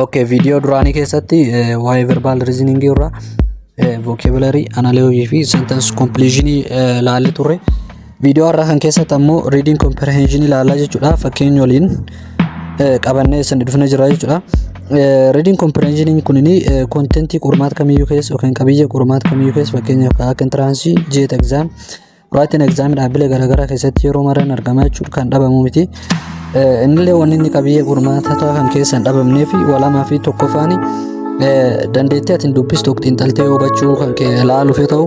Okay, viidiyoo duraanii keessatti waa'ee verbal reasoning irraa vocabulary, analogy fi sentence completion ilaallee turre. Viidiyoo har'aa kan keessatti ammoo reading comprehension ilaalaa jechuudha. Fakkeenya waliin qabannee isin dhufnee jira jechuudha. Reading comprehension kunini contentii qormaata kamiyyuu keessa yookaan qabiyyee qormaata kamiyyuu keessa, fakkeenyaaf akka entrance, GAT exam, writing exam, dhaabbilee garaagaraa keessatti yeroo maran argamaa jechuudha, kan dhabamu miti. Innillee wanni inni qabiyyee qormaata kan keessa hin dhabamnee fi walamaa fi tokkoffaani dandeettii ati dubbistu xiinxaltee hubachuu kan kee ilaaluuf yoo ta'u,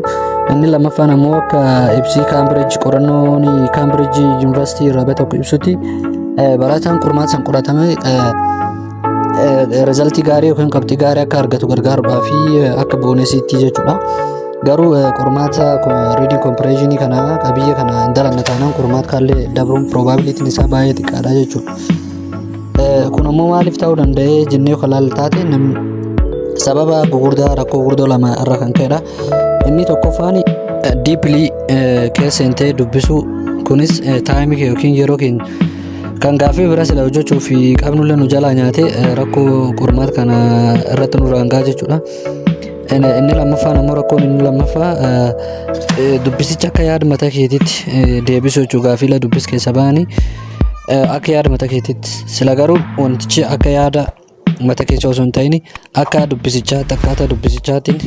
inni lammaffaan ammoo akka ibsii Cambridge, qorannoon Cambridge University irraa bahe tokko ibsutti, barataan qormaata san qoratame resultii gaarii yookiin qabxii gaarii akka argatu gargaaruudhaa fi akka bonusiitti jechuudha. Garuu qormaata reading comprehension kana qabiyyee kana hin dalanne taanaan qormaata kaallee dabruun probabilityn isaa baay'ee xiqqaadha jechuudha. Kun ammoo maaliif ta'uu danda'ee jennee yoo ilaalle taate, sababa gugurdaa, rakkoo gurguddoo lama irra kan ka'edha. Inni tokkoffaan deeply keessa hin ta'e dubbisuu, kunis timeii kee yookiin yeroo keenya kan gaaffii bira sila hojjechuu fi qabnullee nu jalaa nyaate rakkoo qormaata kana irratti nurraan gahaa jechuudha. Inni lammaffaan ammoo, rakkoon inni lammaffaa, dubbisicha akka yaada mataa keetiitti deebisuu jechuudha. Gaaffiilee dubbis keessa ba'anii akka yaada mataa keetiitti sila, garuu wantichi akka yaada mata keessa osoo hin ta'in akka dubbisichaatti, akkaataa dubbisichaatiin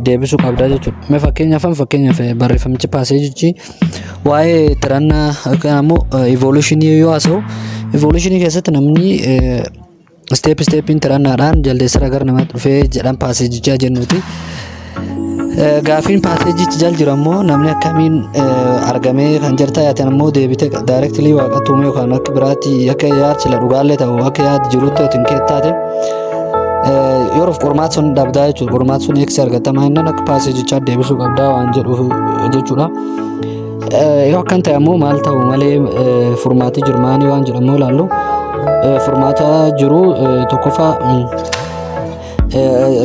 deebisuu qabdaa jechuudha. Mee fakkeenyaaf barreeffamichi, passageichi waa'ee tirannaa yookaan ammoo evolutionii yoo haasa'u, evolutionii keessatti namni step stepiin tirannaadhaan jaldeessarra gara namaatti dhufee jedhan passagichaa jennuuti. Gaaffiin passageichi jal jiru ammoo namni akkamiin argamee kan jirta yaatan ammoo deebite directly waaqatti uume yookaan akka biraatti akka yaad sila dhugaallee ta'u akka yaad jirutti otoo hin keettaate yeroof qormaata sun dhabdaa jechuudha. Qormaata sun eegsi argatamaa inni akka passagichaa deebisuu qabdaa waan jedhuuf jechuudha. Yoo akkan ta'e ammoo maal ta'u malee furmaati jiru maanii waan jedhamu ilaallu, furmaata jiru tokkoffaa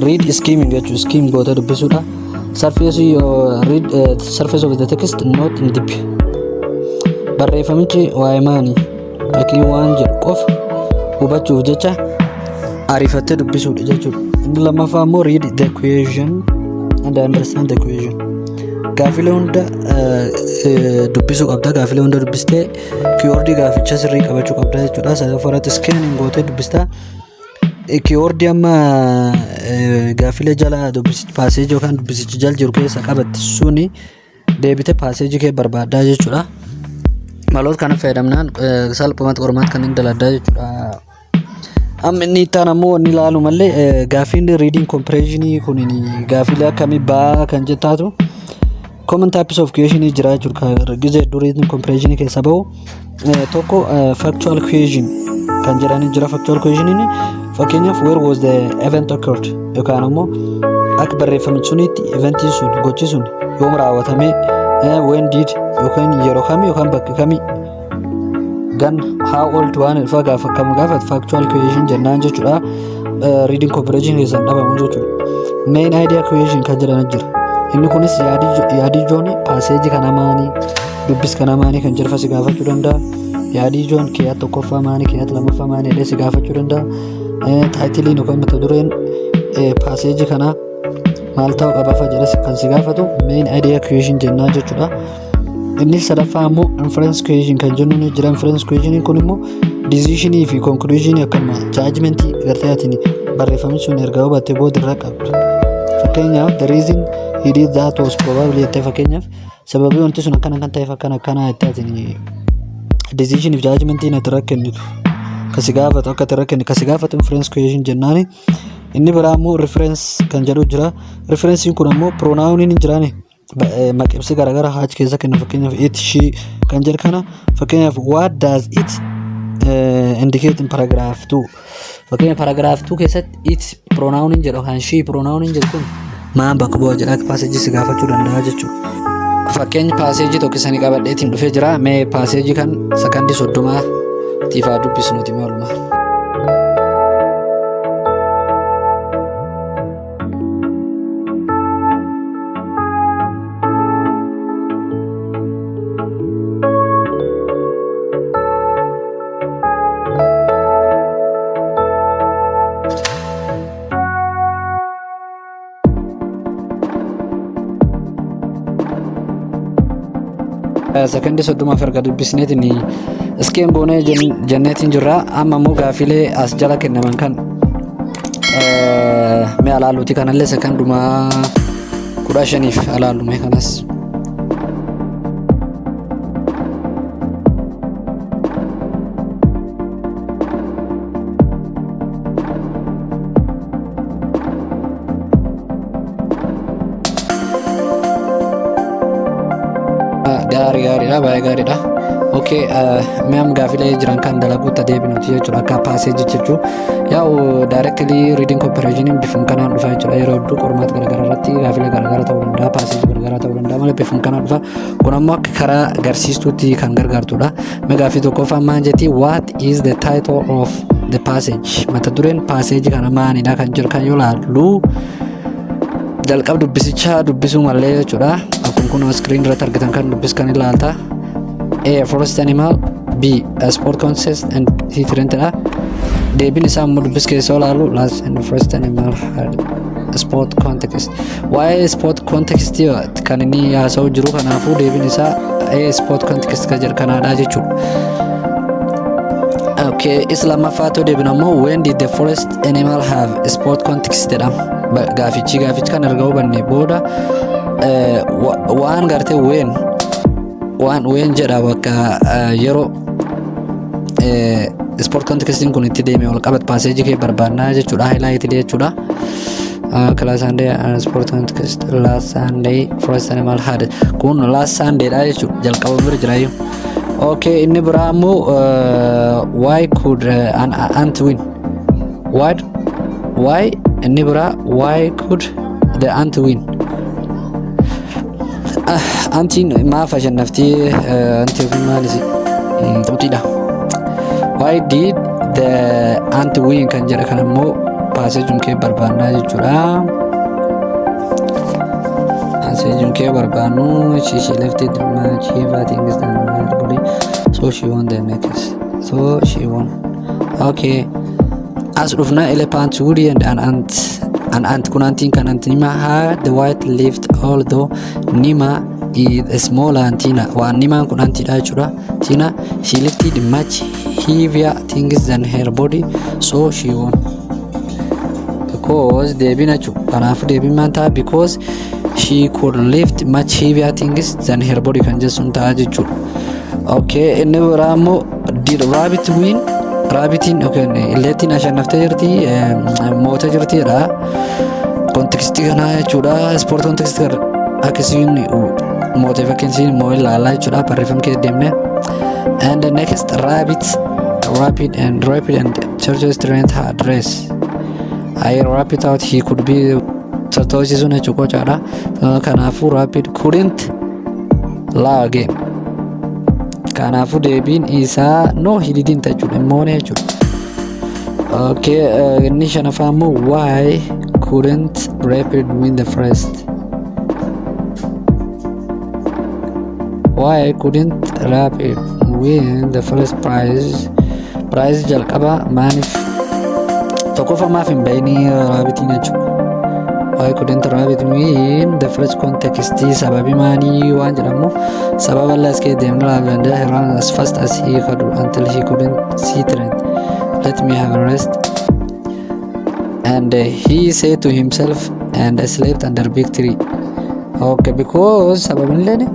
read skimming jechuudha. Skim goota dubbisuudha. Surface, read surface of the text, not in deep. Barreeffamichi waa'ee maanii fakkii waan jedhu qofa hubachuuf jecha ariifattee dubbisuudha jechuudha. Inni lammaffaa immoo read the question and understand the question. Gaaffilee hunda dubbisuu qabda. Gaaffilee hunda dubbistee keywordii gaaficha sirrii qabachuu qabda jechuudha. Sadaffaa irratti scanning gootee dubbistaa. Keywordii amma gaaffilee jala dubbisichi passageii yookaan dubbisichi jala jiru keessa qabatte suni deebitee passageii kee barbaaddaa jechuudha. Maloota kana fayyadamnaan salphumatti qormaata kan hin daladdaa jechuudha. Amma inni itti aanu ammoo inni ilaalu malee gaaffiin reading comprehension kun gaaffilee akkamii ba'aa kan jettaatu, common types of question jira jechuudha. Gizee hedduu reading comprehension keessa bahu tokko factual question kan jedhanii jira. Factual question fakkeenyaaf "Where was the event occurred?" yookaan ammoo akka barreeffamichi sunitti eventiin sun, gochi sun yoom raawwatame, when did yookaan yeroo kamii yookaan bakka kamii gan, how old waan ifa gaafa kam gaafatu factual question jennaan jechuudha. Reading comprehension keessan dhabamu jechuudha. Main idea question kan jedhan jira. Inni kunis yaadii ijoon passageii kana maanii, dubbis kana maanii kan jedhu si gaafachuu danda'a. Yaadii ijoon keeyyaa tokkoffaa maanii, keeyyaa lammaffaa maanii jedhee si gaafachuu danda'a. Titleiin yookaan mata dureen passageii kanaa maal ta'uu qaba fa'a jedhee kan si gaafatu main idea question jennaan jechuudha. Inni sadaffaa ammoo inference question kan jennu ni jira. Inference question kun immoo decisionii fi conclusionii akkuma judgmentii gartee atiin barreeffamni sun erga hubattee booda irraa qabdu. Fakkeenyaaf, "The reason he did that was probably" jettee, fakkeenyaaf sababii wanti sun akkana kan ta'eef akkana akkana jettee atiin decisionii fi judgmentii ati irra kennitu kasi gaafatu, akka ati irra kennitu kasi gaafatu inference question jennaani. Inni biraa immoo reference kan jedhu jira. Referenceiin kun ammoo pronouniin hin jiraani. Maqibsi garaagaraa achi keessa kennu, fakkeenyaaf it, she kan jedhu kana, fakkeenyaaf "What does it indicate in paragraph 2?" Fakkeenyaaf paragraph 2 keessatti it pronouniin jedhu kan she pronouniin jedhu kun maan bakka bu'a jedha passageii si gaafachuu danda'a jechuudha. Fakkeenyi passageii tokko isanii qabadheetiin dhufee jira. Mee passageii kan sakandii 30 tiifaa dubbisnuti mee walumaa. Sekondii 30f erga dubbisneetiin skim goonee jenneetiin jirra. Amma immoo gaafilee as jala kennaman kan mee alaalluuti, kanallee sekonduma 15f alaallu mee kanas. Gaarii gaariidha, baay'ee gaariidha. Okay, mee amma gaafilee jiran kan dalaguutti adeemnuti jechuudha, akka passage jechuudha. Yaa'u, directly reading comprehension bifuma kanaan dhufa jechuudha. Yeroo hedduu qormaata garaagaraa irratti gaafilee garaagaraa ta'uu danda'a, passage garaagaraa ta'uu danda'a malee bifuma kanaan dhufa. Kun ammoo akka karaa agarsiistuutti kan gargaartudha. Mee gaafii tokkoffaa maal jetti? What is the title of the passage? Mata dureen passage kana maalidha kan jiru kan yoo laallu, jalqaba dubbisichaa dubbisuu malee jechuudha. Akkuma kun screen irratti argitan kan dubbis kan ilaalta. A. Forest animal. B. A sport contest and C. Trend dha. Deebiin isaa immoo dubbis keessa ilaalu, last and first animal had sport context. Waa'ee sport context kan inni haasa'u jiru, kanaafuu deebiin isaa A. Sport context kan jedhu kanaadha jechuudha. Okay, isa lammaffaatti deebinu ammoo, when did the forest animal have a sport context jedhama. Gaafichi kan erga hubanne booda, waan gartee when, waan when jedha, bakka yeroo sport contextiin kun itti deeme wal qabatu passage kee barbaannaa jechuudha, highlight jechuudha. Last Sunday and sport context, last Sunday forest animal had, kun last Sunday dha jechuudha, jalqaba bira jiraayyuu. Okay, inni biraa immoo, why could an ant win? What, why, inni biraa, why could the ant win? Antiin maaf ashannaftii? Anti yookiin maalis xuxiidha. Why did the ant win kan jedha kan immoo passageum kee barbaannaa jechuudha. Passageum kee barbaannu, she left it much heavier things than her body, so she won the next, so she won. Okay. As dhufna, elephant, woody and an ant. An ant kun antiin kan ant Nima had the white lift, although Nima is a small antina. Waan Nimaan kun antiidha jechuudha. Tina, she lifted much heavier things than her body, so she won. Because deebiin jechuudha. Kanaafuu deebiin maal ta'a? Because she could lift much heavier things than her body kan jechuun ta'a jechuudha. Okay, inni biraa immoo, did rabbit win? Rabbitiin yookiin illeettiin ashannaftee jirti, moota jirtiidha. Contextii kanaa jechuudha. Sport contextii akkasiin mootee fakkiin immoo ilaalaa jechuudha. Barreeffama keessa deemnee. And the next, rabbit, rapid and rapid and tortoise trained had race. I rapid out he could be, tortoise sun jechuudha, qocaadha. Kanaafuu rapid couldn't lag. Kanaafuu deebiin isaa no, he didn't jechuudha. Immoo jechuudha. Okay, inni shanaffaa immoo, why couldn't rapid win the first? Why couldn't rapid win the first prize? Prize jalqaba maaliif tokkoffaa maaf hin bayinii rabbitiin jechuudha. Why couldn't rabbit win the first context, sababi maanii waan jedhamu, sababa las kee deemna rabbit he ran as fast as he could until he couldn't see Trent. Let me have a rest. And he said to himself and slept under big tree. Okay, because sababni illee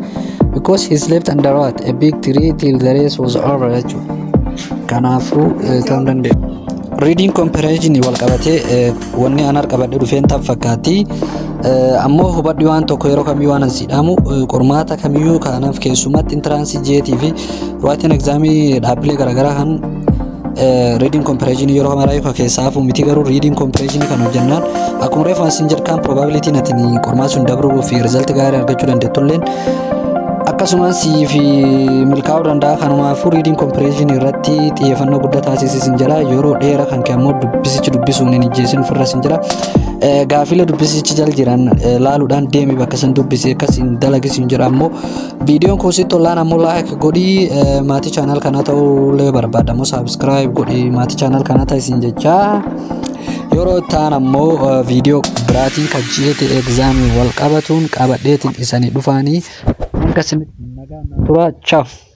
because he slept under what? A big tree till the race was over jechuudha. Kanaafuu ta'uu hin danda'u. Reading comprehension wal qabatee wanni an qabadhe dhufeen tan fakkaatti. Ammoo hubadhi, waan tokko yeroo kamiyyuu waan asii dhaamu, qormaata kamiyyuu kanaaf keessumatti entrance GAT fi writing examii dhaabbilee garaagaraa kan reading comprehension yeroo maraa kan keessaa hafu miti, garuu reading comprehension kan hojjannaan akkuma reefu asin jedhan probability ati qormaata sun dabruu fi result gaarii argachuu dandeettulleen akkasumas fi milkaa'uu danda'a. Kanumaafuu reading comprehension irratti xiyyeeffannoo guddaa taasisisin jedha. Yeroo dheeraa kan kee ammoo dubbisichi dubbisuun hin ijjeessin ofirra sin jedha. Gaafilee dubbisichi jala jiran laaluudhaan deemi, bakka san dubbisi, akkas hin dalagisin jedha. Ammoo viidiyoon kun sitti tolaan ammoo like godhii, maatii channel kanaa ta'uu barbaada ammoo subscribe godhii maatii channel kanaa ta'isin jechaa, yeroo ta'an ammoo viidiyoo biraatiin kan GAT examii wal qabatuun qabadheetiin isanii dhufaanii hanga sinitti nagaa. Nagaan tura. Ciao.